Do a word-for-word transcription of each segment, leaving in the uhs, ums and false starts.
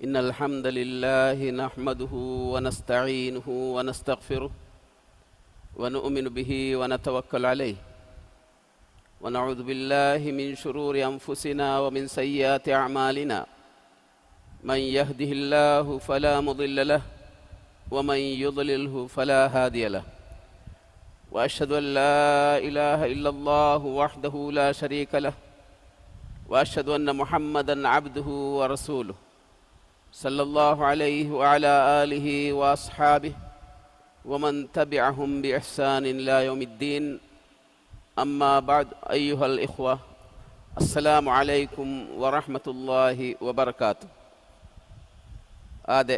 إن الحمد لله نحمده ونستعينه ونستغفره ونؤمن به ونتوكل عليه، ونعوذ بالله من شرور أنفسنا ومن سيئات أعمالنا. من يهده الله فلا مضل له، ومن يضلله فلا هادي له. وأشهد أن لا إله إلا الله وحده لا شريك له، وأشهد أن محمدا عبده ورسوله، صلى الله عليه وعلى آله وأصحابه ومن تبعهم بإحسان إلى يوم الدين. أما بعد، أيها الإخوة، السلام عليكم ورحمة الله وبركاته. އާދެ،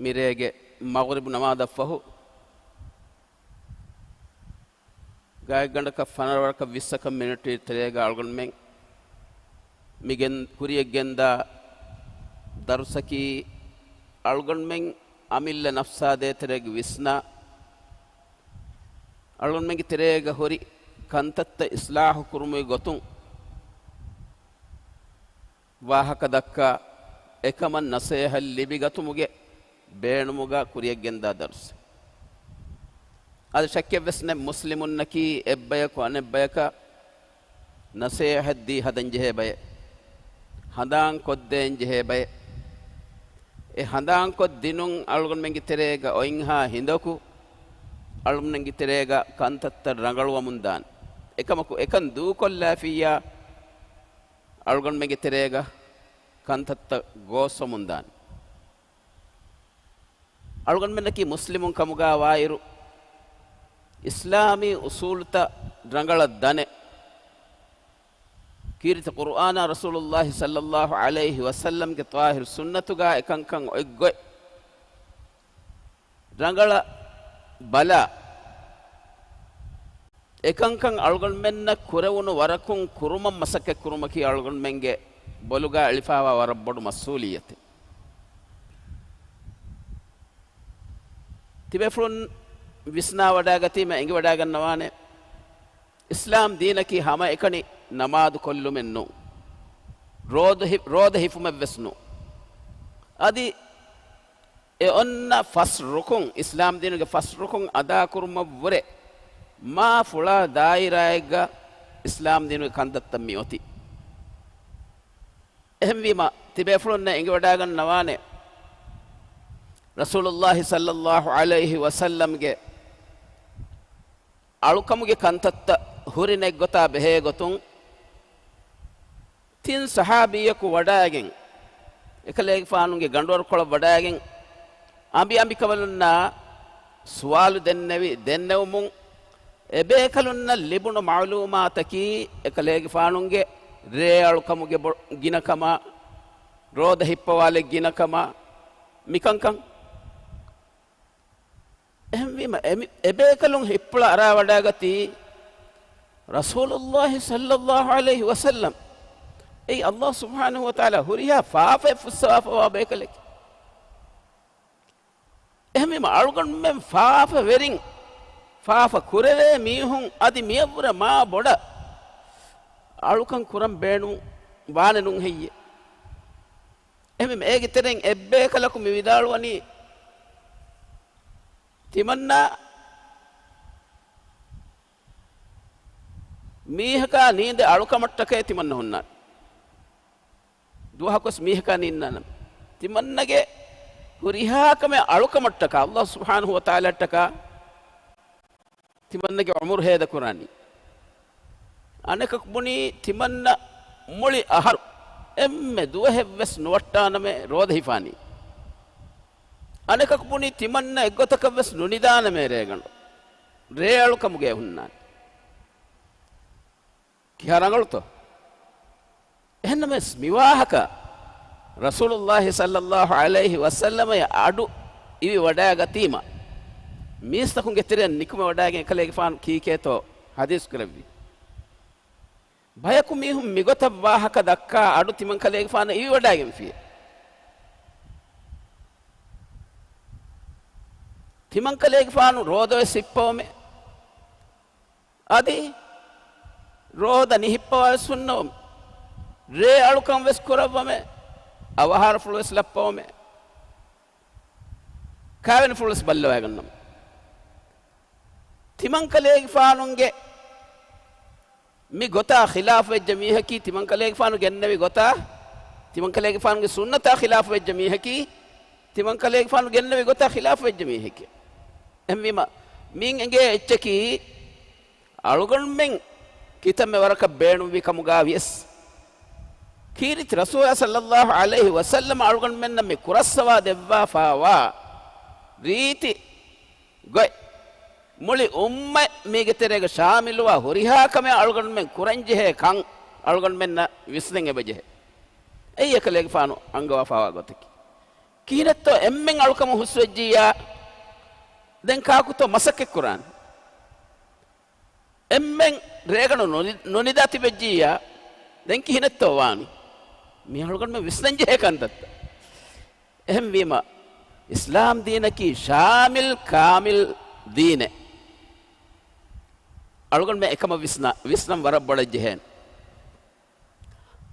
މިރޭގެ މަޣްރިބު ނަމާދަށްފަހު، ގާތްގަނޑަކަށް ފަނަރަ ވަރަކަށް ވިއްސަކަށް މިނެޓު ތެރޭގަ އަޅުގަނޑުމެން މިގެން ކުރިޔަށް ގެންދާ ދަރުސަކީ، އަޅުގަނޑުމެން އަމިއްލަ ނަފްސާ ދޭތެރޭގަ ވިސްނާ، އަޅުގަނޑުމެންގެ ތެރޭގަ ހުރި ކަންތައްތައް އިސްލާހު ކުރުމުގެ ގޮތުން، ވާހަކަ ދައްކާ، އެކަމަށް ނަސޭހަތް ލިބިގަތުމުގެ ބޭނުމުގަ ކުރިޔަށްގެންދާ ދަރުސެއް. އަދި ޝައްކެއްވެސް ނެތް، މުސްލިމުންނަކީ އެއްބަޔަކު އަނެއްބަޔަކަށް ނަސޭހަތް ދީ ހަދަންޖެހޭ ބައެއް، ހަނދާން ކޮށްދޭންޖެހޭ ބައެއް. އެ ހަނދާންކޮށް ދިނުން އަޅުގަނޑުމެންގެ ތެރޭގަ އޮތްހާ ހިނދަކު، އަޅުގަނޑުމެންގެ ތެރޭގަ ކަންތައްތައް ރަނގަޅުވަމުންދާނެ. އެކަމަކު އެކަން ދޫކޮށްލާފިއްޔާ، އަޅުގަނޑުމެންގެ ތެރޭގަ ކަންތައްތައް ގޯސްވަމުންދާނެ. އަޅުގަނޑުމެންނަކީ މުސްލިމުން ކަމުގަ ވާއިރު، އިސްލާމީ އުސޫލުތައް ރަނގަޅަށް ދަނެ، ކީރިތި ޤުރުއާނާ ރަސޫލުﷲ ޞައްލަﷲ ޢަލައިހި ވަސައްލަމްގެ ޠާހިރު ސުންނަތުގަ އެކަންކަން އޮތްގޮތް ރަނގަޅަށް ބަލާ، އެކަންކަން އަޅުގަނޑުމެންނަށް ކުރެވުނު ވަރަކުން ކުރުމަށް މަސައްކަތްކުރުމަކީ އަޅުގަނޑުމެންގެ ބޮލުގަ އެޅިފައިވާ ވަރަށް ބޮޑު މަސްއޫލިއްޔަތެއް. ތިބޭފުޅުން ވިސްނާވަޑައިގަތީމަ އެނގިވަޑައިގަންނަވާނެ، އިސްލާމް ދީނަކީ ހަމައެކަނި ނަމާދު ކޮށްލުމެއް ނޫން. ރޯދަ ހި-، ރޯދަ ހިފުމެއްވެސް ނޫން. އަދި އެ އޮންނަ ފަސް ރުކުން، އިސްލާމް ދީނުގެ ފަސް ރުކުން އަދާކުރުމަށްވުރެ މާ ފުޅާ ދާއިރާއެއްގަ އިސްލާމް ދީނުގެ ކަންތައްތައް މިއޮތީ. އެހެންވީމަ، ތިބޭފުޅުންނަށް އެނގިވަޑައިގަންނަވާނެ، ރަސޫލުﷲ ޞައްލަﷲ ޢަލައިހި ވަސައްލަމްގެ އަޅުކަމުގެ ކަންތައްތައް ހުރި ނެތްގޮތާ ބެހޭ ގޮތުން، ތިން ޞަޙާބީއަކު ވަޑައިގެން، އެކަލޭގެފާނުގެ ގަނޑުވަރުކޮޅަށް ވަޑައިގެން، އަނބިއަނބިކަނބަލުންނާ ސުވާލު ދެންނެވި ދެންނެވުމުން، އެބޭކަލުންނަށް ލިބުނު މަޢުލޫމާތަކީ، އެކަލޭގެފާނުގެ ރޭއަޅުކަމުގެ ބޮ-، ގިނަކަމާ، ރޯދަ ހިއްޕަވާލެއް ގިނަކަމާ، މިކަންކަން. އެހެންވީމަ، އެ-، އެބޭކަލުން ހިއްޕުޅަ އަރާވަޑައިގަތީ، ރަސޫލުﷲ ޞައްލަﷲ ޢަލައިހި ވަސައްލަމް، އެއީ ﷲ ސުބްޙާނަހޫ ވަތަޢާލާ ހުރިހާ ފާފައެއް ފުއްސަވާފަވާ ބޭކަލެކޭ. އެހެންވީމަ، އަޅުގަނޑުމެން ފާފަވެރިން، ފާފަ ކުރެވޭ މީހުން އަދި މިއަށްވުރެ މާ ބޮޑަށް އަޅުކަން ކުރަން ބޭނުން ވާނެ ނޫން ހެއްޔޭ؟ އެހެންވީމަ، އޭގެ ތެރެއިން އެއްބޭކަލަކު މި ވިދާޅުވަނީ، ތިމަންނާ މީހަކާ ނީނދެ އަޅުކަމަށްޓަކައި ތިމަންނަ ހުންނާނެ. ދުވަހަކުވެސް މީހަކާ ނީންނާނަމޭ. ތިމަންނަގެ ހުރިހާ ކަމެއް އަޅުކަމަށްޓަކާ، ﷲ ސުބްޙާނަހޫ ވަތަޢާލާއަށްޓަކާ ތިމަންނަގެ ޢުމުރު ހޭދަކުރާނީ. އަނެކަކު ބުނީ، ތިމަންނަ މުޅި އަހަރު އެންމެ ދުވަހެއްވެސް ނުވައްޓާނަމޭ ރޯދަ ހިފާނީ. އަނެކަކު ބުނީ، ތިމަންނަ އެއްގޮތަކަށްވެސް ނުނިދާނަމޭ ރޭގަނޑު. ރޭއަޅުކަމުގައި ހުންނާނެ. ކިހާ ރަނގަޅުތޯ؟ އެހެންނަމަވެސް، މިވާހަކަ ރަސޫލުﷲ ޞައްލަﷲ ޢަލައިހި ވަސައްލަމައަށް އަޑު އިވިވަޑައިގަތީމަ، މީސްތަކުންގެ ތެރެއަށް ނިކުމެވަޑައިގެން އެކަލޭގެފާނު ކީކޭތޯ ޙަދީޘް ކުރެއްވީ. ބަޔަކު މީހުން މިގޮތަށް ވާހަކަ ދައްކާ އަޑު ތިމަންކަލޭގެފާނަށް އިވިވަޑައިގެންފިޔޭ. ތިމަންކަލޭގެފާނު ރޯދަވެސް ހިއްޕަވަމޭ. އަދި ރޯދަ ނިހިއްޕަވާވެސް ހުންނަވަމޭ. ރޭ އަޅުކަން ވެސް ކުރައްވަމޭ، އަވަހާރަފުޅު ވެސް ލައްޕަވަމޭ، ކާވެނިފުޅު ވެސް ބައްލަވައިގަންނަމޭ. ތިމަންކަލޭގެފާނުންގެ މި ގޮތާ ޚިލާފުވެއްޖެ މީހަކީ، ތިމަންކަލޭގެފާނު ގެންނެވި ގޮތާ، ތިމަންކަލޭގެފާނުގެ ސުންނަތާ ޚިލާފުވެއްޖެ މީހަކީ، ތިމަންކަލޭގެފާނު ގެންނެވި ގޮތާ ޚިލާފުވެއްޖެ މީހެކޭ. އެހެންވީމަ، މިއިން އެނގޭ އެއްޗަކީ، އަޅުގަނޑުމެން ކިތަންމެ ވަރަކަށް ބޭނުންވި ކަމުގާ ވިޔަސް، ކީރިތި ރަސޫލާ ޞައްލައްލާހު ޢަލައިހި ވަސައްލަމަ އަޅުގަނޑުމެންނަށް މި ކުރައްސަވާ ދެއްވާފާވާ ރީތި ގޮތް، މުޅި އުއްމަތް މީގެ ތެރޭގަ ޝާމިލުވާ ހުރިހާ ކަމެއް އަޅުގަނޑުމެން ކުރަންޖެހޭ ކަން އަޅުގަނޑުމެންނަށް ވިސްނަން އެބަޖެހޭ. އެއީ އެކަލޭގެފާނު އަންގަވާފާވާ ގޮތަކީ. ކިހިނެއްތޯ އެންމެން އަޅުކަމުން ހުސްވެއްޖިއްޔާ، ދެން ކާކުތޯ މަސައްކަތްކުރާނެ؟ އެންމެން ރޭގަނޑު ނުނި-، ނުނިދާ ތިބެއްޖިއްޔާ، ދެން ކިހިނެއްތޯ ވާނީ؟ މި އަޅުގަނޑުމެން ވިސްނަންޖެހޭ ކަންތައްތައް. އެހެންވީމަ، އިސްލާމް ދީނަކީ ޝާމިލް ކާމިލް ދީނެއް. އަޅުގަނޑުމެން އެކަމަށް ވިސްނާ-، ވިސްނަން ވަރަށް ބޮޑަށް ޖެހޭނެ.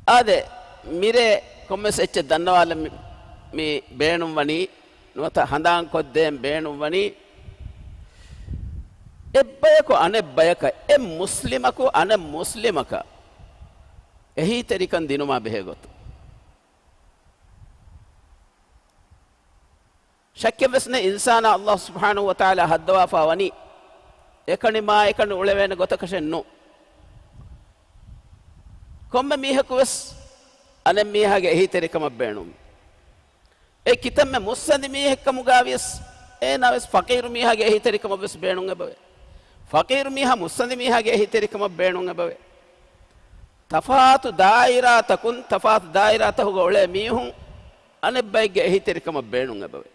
އާދެ، މިރޭ ކޮންމެސް އެއްޗެއް ދަންނަވާލަން މި، މި ބޭނުންވަނީ، ނުވަތަ ހަނދާންކޮށްދޭން ބޭނުންވަނީ، އެއްބަޔަކު އަނެއްބަޔަކަށް، އެއް މުސްލިމަކު އަނެއް މުސްލިމަކަށް އެހީތެރިކަން ދިނުމާ ބެހޭ ގޮތުން. ޝައްކެއްވެސް ނެތް، އިންސާނާ ﷲ ސުބްޙާނަހޫ ވަތަޢާލާ ހައްދަވާފާ ވަނީ އެކަނި މާ އެކަނި އުޅެވޭނެ ގޮތަކަށެއް ނޫން. ކޮންމެ މީހަކުވެސް އަނެއް މީހާގެ އެހީތެރިކަމަށް ބޭނުން. އެ ކިތަންމެ މުއްސަނދި މީހެއްކަމުގާވިޔަސް، އޭނާވެސް ފަޤީރު މީހާގެ އެހީތެރިކަމަށްވެސް ބޭނުން އެބަވޭ. ފަޤީރު މީހާ މުއްސަނދި މީހާގެ އެހީތެރިކަމަށް ބޭނުން އެބަވޭ. ތަފާތު ދާއިރާތަކުން، ތަފާތު ދާއިރާތަކުގަ އުޅޭ މީހުން އަނެއްބައެއްގެ އެހީތެރިކަމަށް ބޭނުން އެބަވޭ.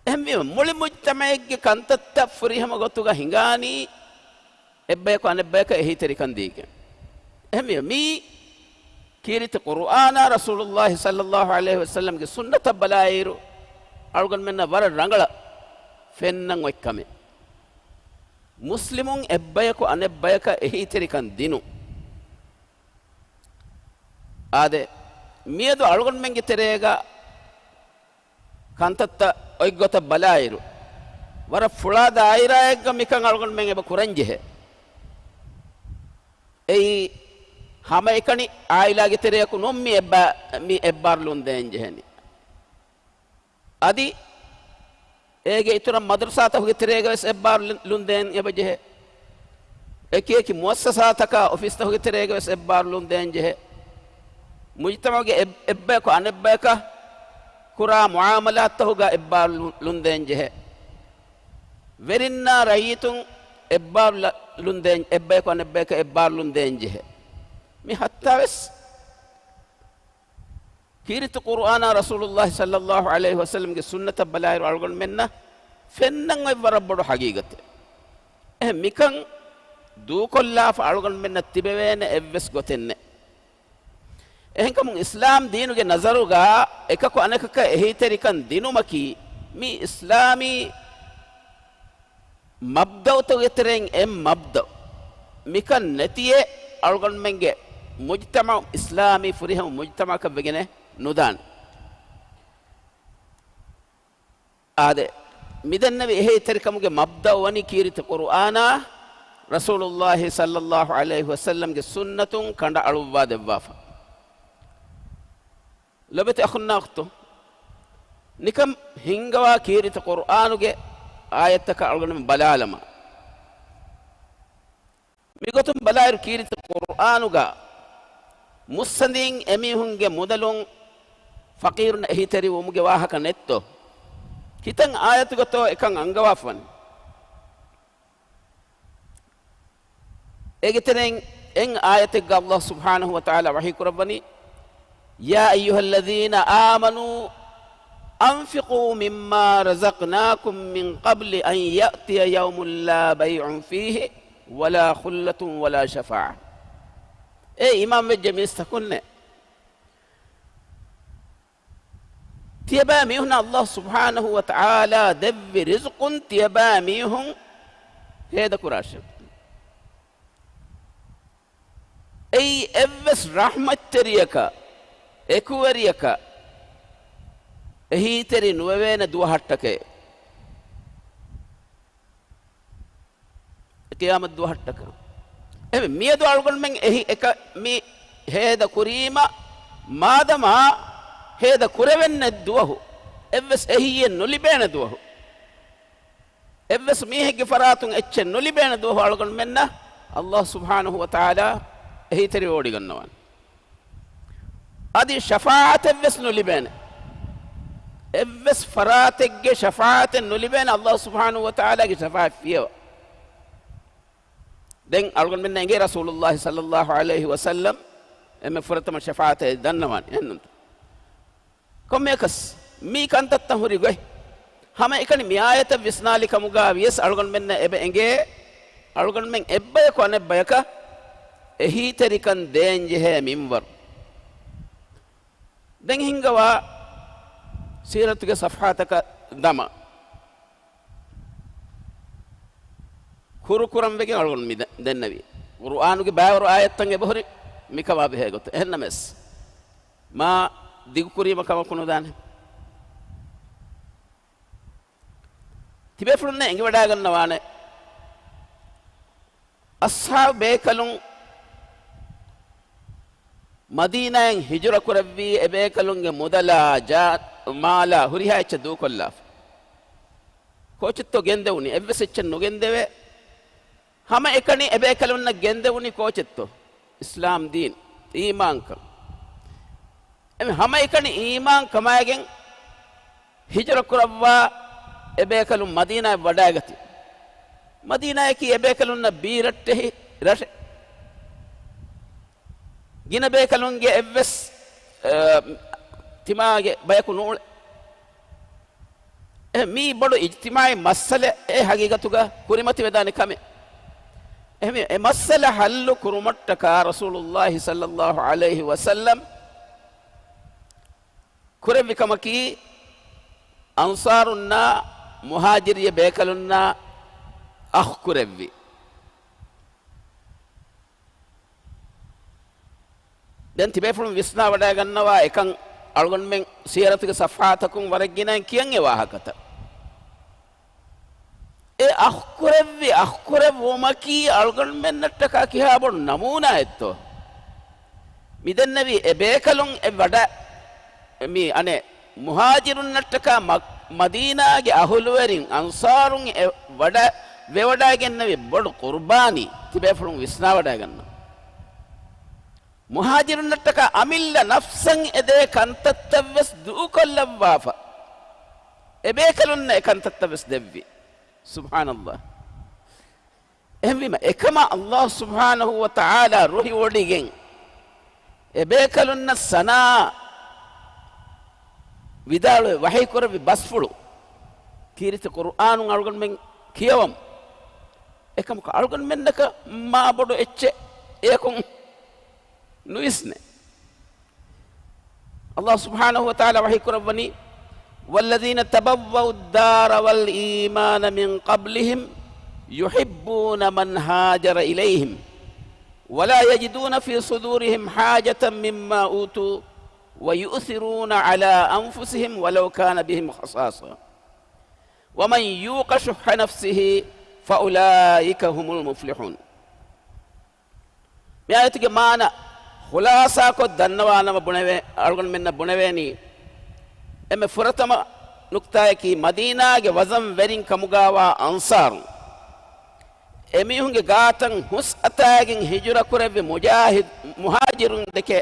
އެހެންވީމަ، މުޅި މުޖްތަމަޢެއްގެ ކަންތައްތައް ފުރިހަމަ ގޮތުގަ ހިނގާނީ، އެއްބަޔަކު އަނެއްބަޔަކަށް އެހީތެރިކަން ދީގެން. އެހެންވީމަ، މީ ކީރިތި ޤުރުއާނާ ރަސޫލުﷲ ޞައްލައްލާހު ޢަލައިހި ވަސައްލަމްގެ ސުންނަތަށް ބަލާއިރު، އަޅުގަނޑުމެންނަށް ވަރަށް ރަނގަޅަށް ފެންނަން އޮތް ކަމެއް. މުސްލިމުން އެއްބަޔަކު އަނެއްބަޔަކަށް އެހީތެރިކަން ދިނުން. އާދެ، މިއަދު އަޅުގަނޑުމެންގެ ތެރޭގަ ކަންތައްތައް އޮތްގޮތަށް ބަލާއިރު، ވަރަށް ފުޅާ ދާއިރާއެއްގަ މިކަން އަޅުގަނޑުމެން އެބަ ކުރަންޖެހޭ. އެއީ، ހަމައެކަނި އާއިލާގެ ތެރެއަކު ނޫން މި އެއްބާ-، މި އެއްބާރުލުން ދޭންޖެހެނީ. އަދި އޭގެ އިތުރަށް މަދްރަސާތަކުގެ ތެރޭގަވެސް އެއްބާރު ލި-، ލުންދޭން އެބަޖެހޭ. އެކި އެކި މުއައްސަސާތަކާ އޮފީސްތަކުގެ ތެރޭގަވެސް އެއްބާރު ލުންދޭން ޖެހޭ. މުޖްތަމަޢުގެ އެއް-، އެއްބަޔަކު އަނެއްބަޔަކަށް ކުރާ މުޢާމަލާތްތަކުގަ އެއްބާރު ލު-، ލުންދޭން ޖެހޭ. ވެރިންނާ ރައްޔިތުން އެއްބާރު ލަ-، ލުންދޭން، އެއްބަޔަކު އަނެއްބަޔަކަށް އެއްބާރު ލުންދޭން ޖެހޭ. މި ހައްތާވެސް ކީރިތި ޤުރުއާނާ ރަސޫލުﷲ ޞައްލައްލާހު ޢަލައިހި ވަސައްލަމްގެ ސުންނަތަށް ބަލާއިރު އަޅުގަނޑުމެންނަށް ފެންނަން އޮތް ވަރަށް ބޮޑު ޙަޤީޤަތެއް. އެހެން މިކަން ދޫކޮށްލާފަ އަޅުގަނޑުމެންނަށް ތިބެވޭނެ އެއްވެސް ގޮތެއް ނެތް. އެހެންކަމުން އިސްލާމް ދީނުގެ ނަޒަރުގަ އެކަކު އަނެކަކަށް އެހީތެރިކަން ދިނުމަކީ މި އިސްލާމީ މަބްދައުތަކުގެ ތެރެއިން އެއް މަބްދައު. މިކަން ނެތިއެއް އަޅުގަނޑުމެންގެ މުޖްތަމަޢު، އިސްލާމީ ފުރިހަމަ މުޖްތަމަޢަކަށް ވެގެނެއް ނުދާނެ. އާދެ، މިދެންނެވި އެހީތެރިކަމުގެ މަބްދައު ވަނީ ކީރިތި ޤުރުއާނާ، ރަސޫލުﷲ ޞައްލައްލާހު ޢަލައިހި ވަސައްލަމްގެ ސުންނަތުން ކަނޑައަޅުއްވާ ދެއްވާފަ. ލޮބެތި އަޚުންނާ އުޚްތު، ނިކަން ހިންގަވާ ކީރިތި ޤުރުއާނުގެ އާޔަތްތަކަށް އަޅުގަނޑުމެން ބަލާލަމާ. މިގޮތުން ބަލާއިރު ކީރިތި ޤުރުއާނުގަ މުއްސަނދީން އެމީހުންގެ މުދަލުން ފަޤީރުން އެހީތެރިވުމުގެ ވާހަކަ ނެތްތޯ؟ ކިތަން އާޔަތުގަތޯ އެކަން އަންގަވާފަވަނީ؟ އޭގެ ތެރެއިން އެއް އާޔަތެއްގަ ﷲ ސުބްޙާނަހޫ ވަތަޢާލާ ވަޙީ ކުރައްވަނީ، يا أيها الذين آمنوا أنفقوا مما رزقناكم من قبل أن يأتي يوم لا بيع فيه ولا خلة ولا شفاعة. އޭ އީމާންވެއްޖެ މީސްތަކުންނޭ! ތިޔަބައިމީހުންނަށް ﷲ ސުބްޙާނަހޫ ވަތަޢާލާ ދެއްވި ރިޒުޤުން ތިޔަބައިމީހުން ހޭދަކުރާށެވެ. އެއީ އެއްވެސް ރަޙްމަތްތެރިޔަކަށް، އެކުވެރިޔަކަށް އެހީތެރި ނުވެވޭނެ ދުވަހަށްޓަކައި. ޤިޔާމަތް ދުވަހަށްޓަކައި. އެހެން މިއަދު އަޅުގަނޑުމެން އެހި އެކަ މި ހޭދަ ކުރީމަ، މާދަމާ ހޭދަ ކުރެވެން ނެތް ދުވަހު، އެއްވެސް އެހީއެއް ނުލިބޭނެ ދުވަހު، އެއްވެސް މީހެއްގެ ފަރާތުން އެއްޗެއް ނުލިބޭނެ ދުވަހު އަޅުގަނޑުމެންނަށް ﷲ ސުބްޙާނަހޫ ވަތަޢާލާ އެހީތެރިވެވޮޑިގަންނަވާނެ. އަދި ޝަފާޢަތެއްވެސް ނުލިބޭނެ. އެއްވެސް ފަރާތެއްގެ ޝަފާޢަތެއް ނުލިބޭނެ ﷲ ސުބްޙާނަހޫ ވަތަޢާލާގެ ޝަފާޢަތް ފިޔަވަ. ދެން އަޅުގަނޑުމެންނަށް އެނގޭ ރަސޫލުﷲ ޞައްލަﷲ ޢަލައިހި ވަސައްލަމް އެންމެ ފުރަތަމަ ޝަފާޢަތެއް ދަންނަވާނެ. އެހެންނުންތަ؟ ކޮންމެއަކަސް މީ ކަންތައްތައް ހުރި ގޮތް. ހަމައެކަނި މި އާޔަތަށް ވިސްނާލި ކަމުގަ ވިޔަސް އަޅުގަނޑުމެންނަށް އެބަ އެނގޭ، އަޅުގަނޑުމެން އެއްބަޔަކު އަނެއްބަޔަކަށް އެހީތެރިކަން ދޭންޖެހޭ މިންވަރު. ދެން ހިންގަވާ ސީރަތުގެ ޞަފްޙާތަކަށް ދަމާ. ކުރުކުރަން ވެގެން އަޅުގަނޑު މި ދެ-، ދެންނެވީ. ޤުރުއާނުގެ ބައިވަރު އާޔަތްތައް އެބަހުރި މިކަމާ ބެހޭ ގޮތަށް. އެހެންނަމަވެސް، މާ ދިގުކުރީމަ ކަމަކު ނުދާނެ. ތިބޭފުޅުންނަށް އެނގިވަޑައިގަންނަވާނެ، އަޞްޙާބު ބޭކަލުން މަދީނާއިން ހިޖުރަ ކުރެއްވީ، އެބޭކަލުންގެ މުދަލާ، ޖާ-، މާލާ ހުރިހާ އެއްޗެއް ދޫކޮށްލާފަ. ކޯޗެއްތޯ ގެންދެވުނީ؟ އެއްވެސް އެއްޗެއް ނުގެންދެވޭ. ހަމައެކަނި އެބޭކަލުންނަށް ގެންދެވުނީ ކޯޗެއްތޯ؟ އިސްލާމް ދީން، އީމާންކަން. އެ ހަމައެކަނި އީމާން ކަމައިގެން ހިޖުރަ ކުރައްވާ އެބޭކަލުން މަދީނާއަށް ވަޑައިގަތީ. މަދީނާއަކީ އެބޭކަލުންނަށް ބީރައްޓެހި ރަށެއް. ގިނަ ބޭކަލުންގެ އެއްވެސް، އަ، ތިމާގެ ބަޔަކު ނޫޅެ. އެ، މީ ބޮޑު އިޖްތިމާޢީ މައްސަލައެއް ހަގީގަތުގަ ކުރިމަތިވެދާނެ ކަމެއް. އެހެންވެ، އެ މައްސަލަ ޙައްލު ކުރުމަށްޓަކާ ރަސޫލުﷲ ޞައްލަﷲ ޢަލައިހި ވަސައްލަމް ކުރެއްވި ކަމަކީ، އަންޞާރުންނާ މުހާޖިރިއްޔަ ބޭކަލުންނާ އަޚް ކުރެއްވި. ދެން ތިބޭފުޅުން ވިސްނާވަޑައިގަންނަވާ އެކަން އަޅުގަނޑުމެން ސީރަތުގެ ޞަފްޙާތަކުން ވަރަށް ގިނައިން ކިޔަން އެ ވާހަކަތައް. އެ އަޚްކުރެއްވި، އަޚްކުރެއްވުމަކީ އަޅުގަނޑުމެންނަށްޓަކާ ކިހާ ބޮޑު ނަމޫނާއެއްތޯ؟ މިދެންނެވި އެ ބޭކަލުން އެ ވަޑަ، މި އަނެއް މުހާޖިރުންނަށްޓަކާ މަ-، މަދީނާގެ އަހުލުވެރިން އަންޞާރުން އެ ވަޑަ، ވެވަޑައިގެންނެވި ބޮޑު ޤުރުބާނީ ތިބޭފުޅުން ވިސްނާވަޑައިގަންނަ. މުހާޖިރުންނަށްޓަކާ އަމިއްލަ ނަފްސަށް އެދޭ ކަންތައްތައްވެސް ދޫކޮށްލައްވާފަ، އެބޭކަލުންނަށް އެ ކަންތައްތައްވެސް ދެއްވި. ސުބްޙާނަﷲ. އެހެންވީމަ، އެކަމަށް ﷲ ސުބްޙާނަހޫ ވަތަޢާލާ ރުހިވޮޑިގެން، އެބޭކަލުންނަށް ސަނާ ވިދާޅުވެ ވަޙީކުރެއްވި ބަސްފުޅު ކީރިތި ޤުރުއާނުން އަޅުގަނޑުމެން ކިޔަވަމު. އެކަމަކު އަޅުގަނޑުމެންނަކަށް މާ ބޮޑު އެއްޗެއް އެޔަކުން ނުވިސްނޭ. ﷲ ސުބްޙާނަހޫ ވަތަޢާލާ ވަޙީކުރައްވަނީ، وَالَّذِينَ تَبَوَّءُوا الدَّارَ وَالْإِيمَانَ مِنْ قَبْلِهِمْ يُحِبُّونَ مَنْ هَاجَرَ إِلَيْهِمْ وَلَا يَجِدُونَ فِي صُدُورِهِمْ حَاجَةً مِمَّا أُوتُوا وَيُؤْثِرُونَ عَلَى أَنْفُسِهِمْ وَلَوْ كَانَ بِهِمْ خَصَاصَةٌ وَمَنْ يُوقَ شُحَّ نَفْسِهِ فَأُولَٰئِكَ هُمُ الْمُفْلِحُونَ. މި އާޔަތުގެ މާނަ ޚުލާޞާކޮށް ދަންނަވާނަމަ ބުނެވޭ، އަޅުގަނޑުމެންނަށް ބުނެވޭނީ، އެންމެ ފުރަތަމަ ނުކްތާއަކީ، މަދީނާގެ ވަޒަން ވެރިން ކަމުގާވާ އަންޞާރުން، އެމީހުންގެ ގާތަށް ހުސް އަތާގެން ހިޖުރަ ކުރެއްވި މުޖާހިދު، މުހާޖިރުން ދެކެ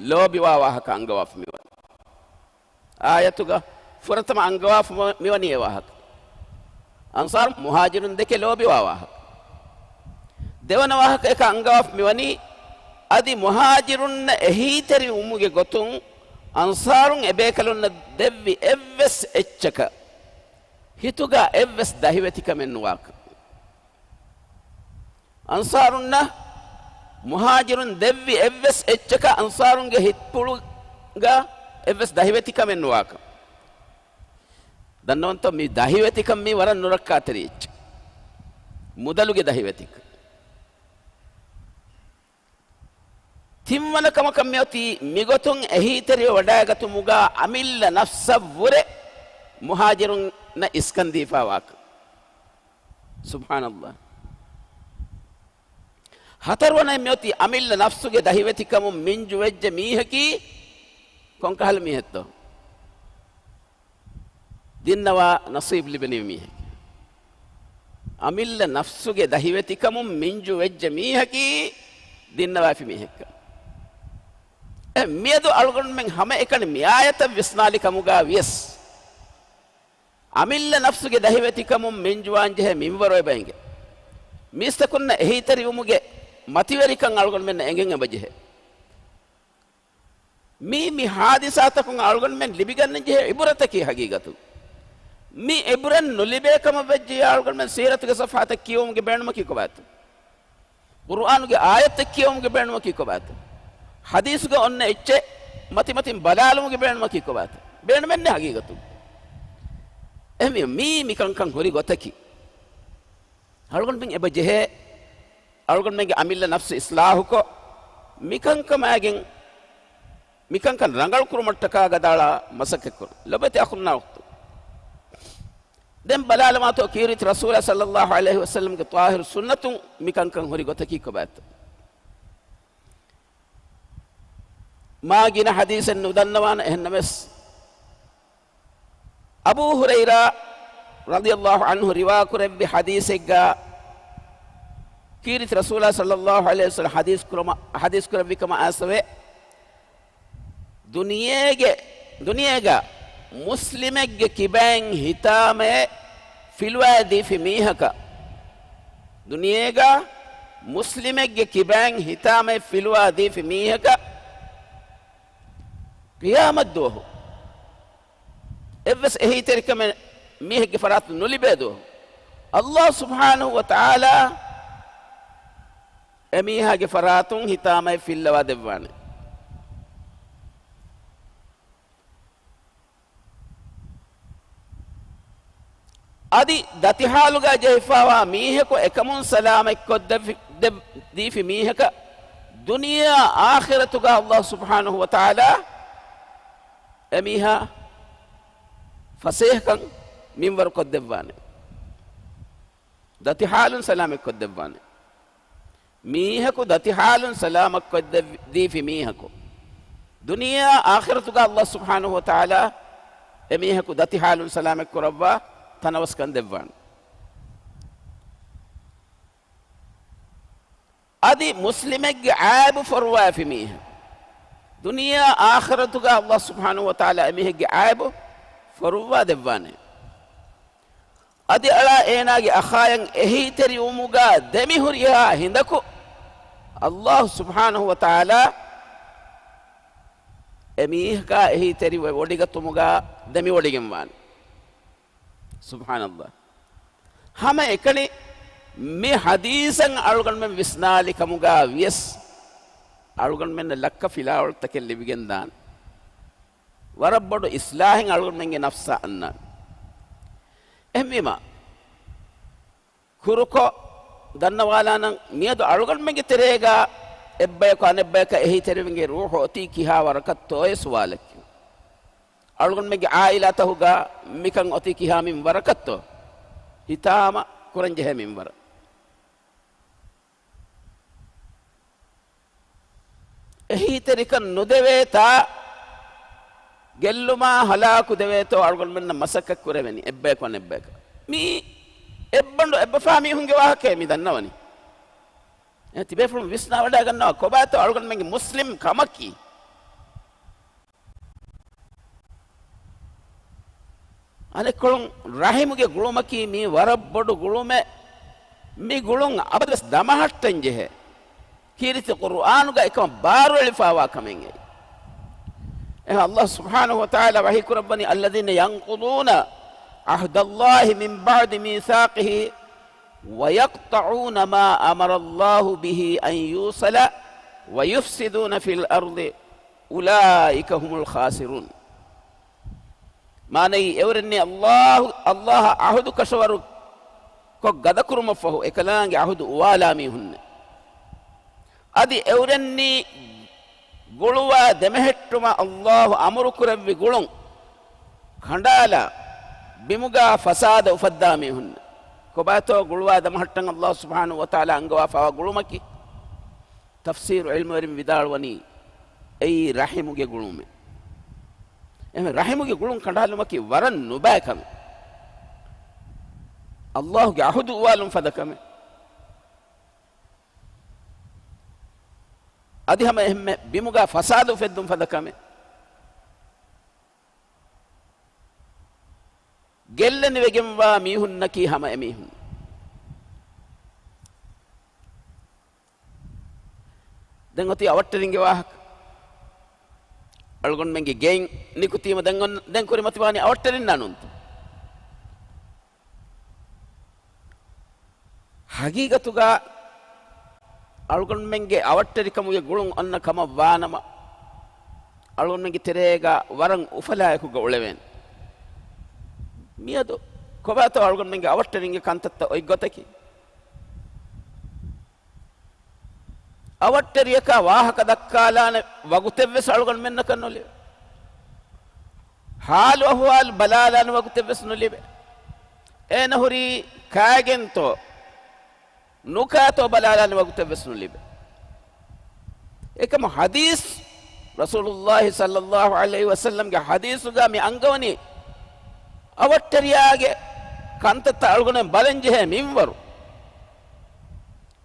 ލޯބިވާ ވާހަކަ އަންގަވާފަ މިވަނީ. އާޔަތުގަ ފުރަތަމަ އަންގަވާފަ މިވަނީ އެ ވާހަކަ. އަންޞާރު މުހާޖިރުން ދެކެ ލޯބިވާ ވާހަކަ. ދެވަނަ ވާހަކައަކަށް އަންގަވާފަ މިވަނީ، އަދި މުހާޖިރުންނަށް އެހީތެރިވުމުގެ ގޮތުން އަންޞާރުން އެބޭކަލުންނަށް ދެއްވި އެއްވެސް އެއްޗަކަށް ހިތުގަ އެއްވެސް ދަހިވެތިކަމެއް ނުވާކަން. އަންޞާރުންނަށް މުހާޖިރުން ދެއްވި އެއްވެސް އެއްޗަކަށް އަންޞާރުންގެ ހިތްޕުޅުގަ އެއްވެސް ދަހިވެތިކަމެއް ނުވާކަން. ދަންނަވަންތޯ، މި ދަހިވެތިކަން މީ ވަރަށް ނުރައްކާތެރި އެއްޗެއް. މުދަލުގެ ދަހިވެތިކަން. ތިންވަނަ ކަމަކަށް މިއޮތީ މިގޮތުން އެހީތެރިވެވަޑައިގަތުމުގަ އަމިއްލަ ނަފްސަށްވުރެ މުހާޖިރުންނަށް އިސްކަން ދީފާވާކަން. ސުބްޙާނައްލާހް. ހަތަރުވަނައެއް މިއޮތީ އަމިއްލަ ނަފްސުގެ ދަހިވެތިކަމުން މިންޖުވެއްޖެ މީހަކީ ކޮންކަހަލަ މީހެއްތޯ؟ ދިންނަވާ ނަސީބު ލިބެނިވި މީހެއް. އަމިއްލަ ނަފްސުގެ ދަހިވެތިކަމުން މިންޖު ވެއްޖެ މީހަކީ ދިންނަވާފި މީހެއްކަން. އެ މިއަދު އަޅުގަނޑުމެން ހަމައެކަނި މިއާޔަތަށް ވިސްނާލި ކަމުގަ ވިޔަސް، އަމިއްލަ ނަފްސުގެ ދަހިވެތިކަމުން މިންޖުވާން ޖެހޭ މިންވަރު އެބަ އެނގޭ. މީސްތަކުންނަށް އެހީތެރިވުމުގެ މަތިވެރިކަން އަޅުގަނޑުމެންނަށް އެނގެން އެބަ ޖެހޭ. މީ، މި ހާދިސާތަކުން އަޅުގަނޑުމެން ލިބިގަންނަން ޖެހޭ އިބުރަތަކީ ހަގީގަތު. މި އިބުރަތް ނުލިބޭ ކަމަށް ވެއްޖެޔާ އަޅުގަނޑުމެން ސީރަތުގެ ސަފްހާތައް ކިޔެވުމުގެ ބޭނުމަކީ ކޮބާތޯ؟ ޤުރުއާނުގެ އާޔަތްތައް ކިޔެވުމުގެ ބޭނުމަކީ ކޮބާތޯ؟ ޙަދީޘުގެ އޮންނަ އެއްޗެއް މަތިމަތިން ބަލާލުމުގެ ބޭނުމަކީ ކޮބާތޯ؟ ބޭނުމެއް ނެތް ހަގީގަތުން. އެހެންވީމަ، މީ މިކަންކަން ހުރި ގޮތަކީ. އަޅުގަނޑުމެން އެބަ ޖެހޭ، އަޅުގަނޑުމެންގެ އަމިއްލަ ނަފްސު އިޞްލާޙުކޮށް، މިކަންކަމާގެން، މިކަންކަން ރަނގަޅު ކުރުމަށްޓަކާ ގަދައަޅާ މަސައްކަތްކުރުން. ލޮބުވެތި އަޚުންނާ އުޚްތުން، ދެން ބަލާލަމާތޯ ކީރިތި ރަސޫލާ ޞައްލައްލާހު ޢަލައިހި ވަސައްލަމްގެ ޠާހިރު ސުންނަތުން މިކަންކަން ހުރި ގޮތަކީ ކޮބާތޯ؟ މާ ގިނަ ޙަދީޘެއް ނުދަންނަވާނެ، އެހެންނަމަވެސް، އަބޫ ހުރައިރާ ރަޟިޔައްލާހު ޢަންހު ރިވާކުރެއްވި ޙަދީޘެއްގަ ކީރިތި ރަސޫލާ ޞައްލައްލާހު ޢަލައިހި ވަސައްލަމް ޙަދީޘް ކުރަމަ-، ޙަދީޘް ކުރެއްވި ކަމަށް އައިސްފަވޭ، ދުނިޔޭގެ، ދުނިޔޭގަ މުސްލިމެއްގެ ކިބައިން ހިތާމައެއް ފިލުވާދީފި މީހަކަށް، ދުނިޔޭގަ މުސްލިމެއްގެ ކިބައިން ހިތާމައެއް ފިލުވާދީފި މީހަކަށް ޤިޔާމަތްދުވަހު އެއްވެސް އެހީތެރިކަމެއް މީހެއްގެ ފަރާތުން ނުލިބޭ ދުވަހު، ﷲ ސުބްޙާނަހޫ ވަތަޢާލާ އެމީހާގެ ފަރާތުން ހިތާމައެއް ފިއްލަވާ ދެއްވާނެ. އަދި ދަތިޙާލުގަ ޖެހިފަވާ މީހަކު އެކަމުން ސަލާމަތްކޮށްދެއްވި-، ދެއް-، ދީފި މީހަކަށް ދުނިޔެއާ އާޚިރަތުގަ ﷲ ސުބްޙާނަހޫ ވަތަޢާލާ އެމީހާ ފަސޭހަކަން މިންވަރުކޮށްދެއްވާނެ. ދަތިޙާލުން ސަލާމަތްކޮށްދެއްވާނެ. މީހަކު ދަތިޙާލުން ސަލާމަތްކޮށްދެއްވި-، ދީފި މީހަކު ދުނިޔެއާ އާޚިރަތުގަ ﷲ ސުބްޙާނަހޫ ވަތަޢާލާ އެމީހަކު ދަތިޙާލުން ސަލާމަތްކުރައްވާ ތަނަވަސްކަން ދެއްވާނެ. އަދި މުސްލިމެއްގެ ޢައިބު ފޮރުވާފި މީހެއް، ދުނިޔެއާ އާޚިރަތުގަ ﷲ ސުބްޙާނަހޫ ވަތަޢާލާ އެމީހެއްގެ ޢައިބު ފޮރުއްވާ ދެއްވާނެ. އަދި އަޅާ އޭނާގެ އަޚާޔަށް އެހީތެރިވުމުގަ ދެމިހުރިހާ ހިނދަކު، ﷲ ސުބްޙާނަހޫ ވަތަޢާލާ އެމީހަކާ އެހީތެރިވެ ވޮޑިގަތުމުގަ ދެމިވޮޑިގެންވާނެ. ސުބްޙާނައްލާހް. ހަމައެކަނި މި ޙަދީޘަށް އަޅުގަނޑުމެން ވިސްނާލި ކަމުގަ ވިޔަސް، އަޅުގަނޑުމެންނަށް ލައްކަ ފިލާވަޅުތަކެއް ލިބިގެންދާނެ. ވަރަށް ބޮޑު އިޞްލާޙެއް އަޅުގަނޑުމެންގެ ނަފްސަށް އަންނާނެ. އެހެންވީމަ، ކުރުކޮށް ދަންނަވާލާނަން، މިއަދު އަޅުގަނޑުމެންގެ ތެރޭގަ އެއްބަޔަކު އަނެއްބަޔަކަށް އެހީތެރިވެގެން ރޫޙު އޮތީ ކިހާ ވަރަކަށްތޯއޭ ސުވާލަކީ. އަޅުގަނޑުމެންގެ ޢާއިލާތަކުގަ މިކަން އޮތީ ކިހާ މިންވަރަކަށްތޯ؟ ހިތާމަ ކުރަންޖެހޭ މިންވަރަށް. އެހީތެރިކަން ނުދެވޭތާ، ގެއްލުމާ ހަލާކު ދެވޭތޯ އަޅުގަނޑުމެންނަށް މަސައްކަތް ކުރެވެނީ އެއްބަޔަކު އަނެއްބަޔަކަށް. މީ އެއްބަނޑު އެއްބަފާ މީހުންގެ ވާހަކައެއް މި ދަންނަވަނީ. އެ ތިބޭފުޅުން ވިސްނާވަޑައިގަންނަވާ ކޮބާތޯ އަޅުގަނޑުމެންގެ މުސްލިމް ކަމަކީ. އަނެއްކޮޅުން ރަޙިމުގެ ގުޅުމަކީ މީ ވަރަށް ބޮޑު ގުޅުމެއް. މި ގުޅުން އަބަދުވެސް ދަމަހައްޓަން ޖެހޭ. ކީރިތި ޤުރުއާނުގަ އެކަމަށް ބާރުއެޅިފައިވާ ކަމެއް އެއީ. އެހެން ﷲ ސުބްޙާނަހޫ ވަތަޢާލާ ވަޙީ ކުރައްވަނީ، الذين ينقضون عهد الله من بعد ميثاقه ويقطعون ما أمر الله به أن يوصل ويفسدون في الأرض أولئك هم الخاسرون. މާނައީ، އެއުރެންނީ ﷲ، ﷲ އަހުދު ކަށަވަރު ކޮށް ގަދަކުރުމަށްފަހު، އެކަލާނގެ އަހުދު އުވާލާ މީހުންނޭ. އަދި އެއުރެންނީ ގުޅުވާ ދެމެހެއްޓުމަށް އައްލާހު އަމުރު ކުރެއްވި ގުޅުން ކަނޑާލާ، ބިމުގާ ފަސާދަ އުފައްދާ މީހުން. ކޮބާތޯ ގުޅުވާ ދަމަހައްޓަން އައްލާހު ސުބްޙާނަހު ވަތަޢާލާ އަންގަވާފައިވާ ގުޅުމަކީ؟ ތަފްސީރު ޢިލްމުވެރިން ވިދާޅުވަނީ އެއީ ރަޙިމުގެ ގުޅުމެއް. އެހެން ރަޙިމުގެ ގުޅުން ކަނޑާލުމަކީ ވަރަށް ނުބައި ކަމެއް. އައްލާހުގެ ޢަހުދު އުވާލުން ފަދަ ކަމެއް. އަދި ހަމަ އެހެންމެ ބިމުގާ ފަސާދަ އުފެއްދުން ފަދަ ކަމެއް. ގެއްލެނިވެގެންވާ މީހުންނަކީ ހަމަ އެމީހުން. ދެން އޮތީ އަވަށްޓެރިންގެ ވާހަކަ. އަޅުގަނޑުމެންގެ ގެއިން ނިކުތީމަ ދެން އޮން-، ދެން ކުރިމަތިވާނީ އަވަށްޓެރިންނާ ނޫންތަ؟ ހަގީގަތުގަ އަޅުގަނޑުމެންގެ އަވަށްޓެރިކަމުގެ ގުޅުން އޮންނަ ކަމަށް ވާނަމަ، އަޅުގަނޑުމެންގެ ތެރޭގަ ވަރަށް އުފަލާއެކުގަ އުޅެވޭނެ. މިއަދު ކޮބާތޯ އަޅުގަނޑުމެންގެ އަވަށްޓެރިންގެ ކަންތައްތައް އޮތް ގޮތަކީ؟ އަވަށްޓެރިޔަކާ ވާހަކަ ދައްކާލާނެ ވަގުތެއްވެސް އަޅުގަނޑުމެންނަކަށް ނުލިބޭ. ހާލު އަހުވާލު ބަލާލާނެ ވަގުތެއްވެސް ނުލިބޭ. އޭނަ ހުރީ ކާގެންތޯ ނުކާތޯ ބަލާލާނެ ވަގުތެއްވެސް ނުލިބޭ. އެކަމު ޙަދީޘް، ރަސޫލުﷲ ޞައްލަﷲ ޢަލައިހި ވަސައްލަމްގެ ޙަދީޘުގަ މި އަންގަވަނީ އަވަށްޓެރިޔާގެ ކަންތައްތައް އަޅުގަނޑުމެން ބަލަން ޖެހޭ މިންވަރު.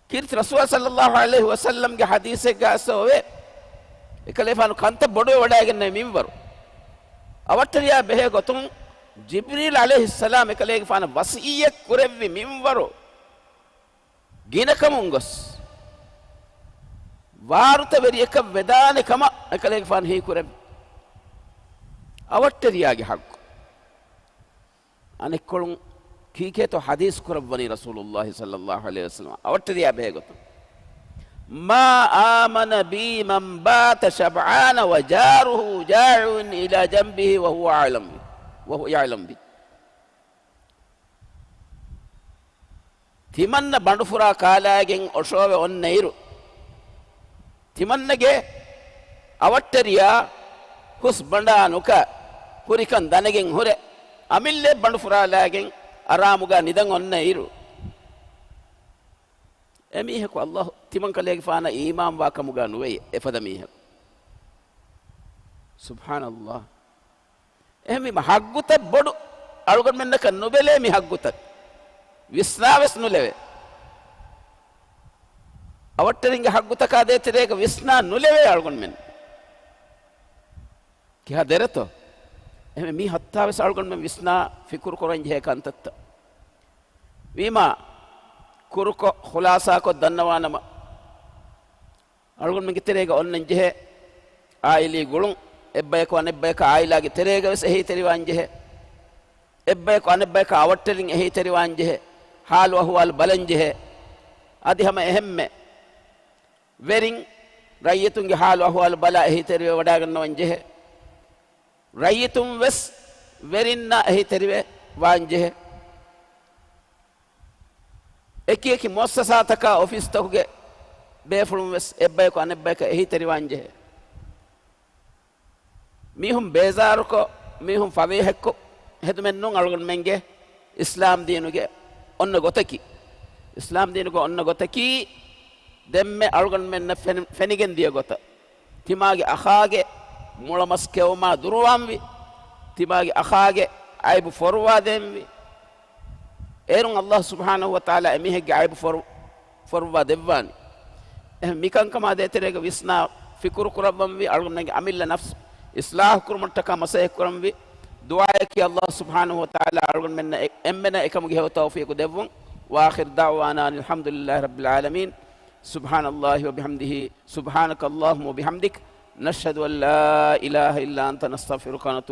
ކީރިތި ރަސޫލާ ޞައްލަﷲ ޢަލައިހި ވަސައްލަމްގެ ޙަދީޘެއްގަ އައިސް އޮވޭ، އެކަލޭގެފާނު ކަންތައް ބޮޑުވެވަޑައިގެންނެވި މިންވަރު. އަވަށްޓެރިޔާ ބެހޭ ގޮތުން ޖިބްރީލް ޢަލައިހިއްސަލާމް އެކަލޭގެފާނަށް ވަޞިއްޔަތް ކުރެއްވި މިންވަރު ގިނަކަމުން ގޮސް، ވާރުތަވެރިޔަކަށް ވެދާނެ ކަމަށް އެކަލޭގެފާނު ހީކުރެއްވި. އަވަށްޓެރިޔާގެ ޙައްޤު. އަނެއްކޮޅުން ކީކޭތޯ ޙަދީޘް ކުރައްވަނީ ރަސޫލުﷲ ޞައްލަﷲ ޢަލައިހި ވަސައްލަމަ؟ އަވަށްޓެރިޔާ ބެހޭ ގޮތުން، "ما آمن بي من بات شبعان وجاره جائع إلى جنبه وهو أعلم بي، وهو يعلم بي." ތިމަންނަ ބަނޑުފުރާ ކާލާގެން އޮށޯވެ އޮންނައިރު، ތިމަންނަގެ އަވަށްޓެރިޔާ ހުސް ބަނޑާ ނުކާ، ހުރިކަން ދަނެގެން ހުރެ، އަމިއްލަ ބަނޑުފުރާލާގެން އަރާމުގަ ނިދަން އޮންނައިރު، އެމީހަކު އައްލާހު ތިމަންކަލޭގެފާނަށް އީމާންވާ ކަމުގަ ނުވެއެއް އެފަދަ މީހަކު. ސުބްޙާނައްލާހް. އެހެންވީމަ، ޙައްޤުތައް ބޮޑު، އަޅުގަނޑުމެންނަކަށް ނުބެލޭ މި ޙައްޤުތައް. ވިސްނާވެސް ނުލެވޭ. އަވަށްޓެރިންގެ ޙައްޤުތަކާ ދޭތެރޭގަ ވިސްނާ ނުލެވޭ އަޅުގަނޑުމެން. ކިހާ ދެރަތޯ؟ އެހެންވެ، މީ ހައްތާވެސް އަޅުގަނޑުމެން ވިސްނާ ފިކުރު ކުރަން ޖެހޭ ކަންތައްތައް. ވީމާ، ކުރުކޮށް، ޚުލާޞާކޮށް ދަންނަވާނަމަ، އަޅުގަނޑުމެންގެ ތެރޭގަ އޮންނަން ޖެހޭ އާއިލީ ގުޅުން، އެއްބަޔަކު އަނެއްބަޔަކާ އާއިލާގެ ތެރޭގަވެސް އެހީތެރިވާން ޖެހޭ. އެއްބަޔަކު އަނެއްބަޔަކާ އަވަށްޓެރިން އެހީތެރިވާން ޖެހޭ. ޙާލު އަޙުވާލު ބަލަން ޖެހޭ. އަދި ހަމަ އެހެންމެ ވެރިން ރައްޔިތުންގެ ޙާލު އަޙުވާލު ބަލާ އެހީތެރިވެވަޑައިގަންނަވަން ޖެހޭ. ރައްޔިތުން ވެސް ވެރިންނާ އެހީތެރިވެ ވާން ޖެހޭ. އެކި އެކި މުއައްސަސާތަކާ އޮފީސްތަކުގެ ބޭފުޅުން ވެސް އެއްބަޔަކު އަނެއްބަޔަކަށް އެހީތެރިވާން ޖެހޭ. މީހުން ބޭޒާރުކޮށް، މީހުން ފަވޭހެއްކޮށް ހެދުމެއް ނޫން އަޅުގަނޑުމެންގެ އިސްލާމް ދީނުގެ އޮންނަ ގޮތަކީ. އިސްލާމް ދީނުގެ އޮންނަ ގޮތަކީ ދެންމެ އަޅުގަނޑުމެންނަށް ފެނި-، ފެނިގެން ދިޔަ ގޮތަށް، ތިމާގެ އަޚާގެ މުޅަމަސް ކެއުމާ ދުރުވާންވި، ތިމާގެ އަޚާގެ އައިބު ފޮރުވާ ދޭންވި. އޭރުން އައްލާހު ސުބްޙާނަހު ވަ ތަޢާލާ އެމީހެއްގެ އައިބު ފޮރު-، ފޮރުއްވާ ދެއްވާނެ. އެހެން މިކަންކަމާ ދޭތެރޭގަ ވިސްނާ ފިކުރު ކުރައްވަންވީ، އަޅުގަނޑުމެންގެ އަމިއްލަ ނަފްސު އިޞްލާޙު ކުރުމަށްޓަކާ މަސައްކަތް ކުރަންވީ. ދުޢާއަކީ އައްލާހު ސުބްޙާނަހު ވަ ތަޢާލާ އަޅުގަނޑުމެންނަށް އެ-، އެންމެނަށް އެކަމުގެ ހެޔޮ ތައުފީޤު ދެއްވުން. وآخر دعوانا أن الحمد لله رب العالمين. سبحان الله وبحمده، سبحانك اللهم وبحمدك، نشهد أن لا إله إلا أنت، نستغفرك ونتوب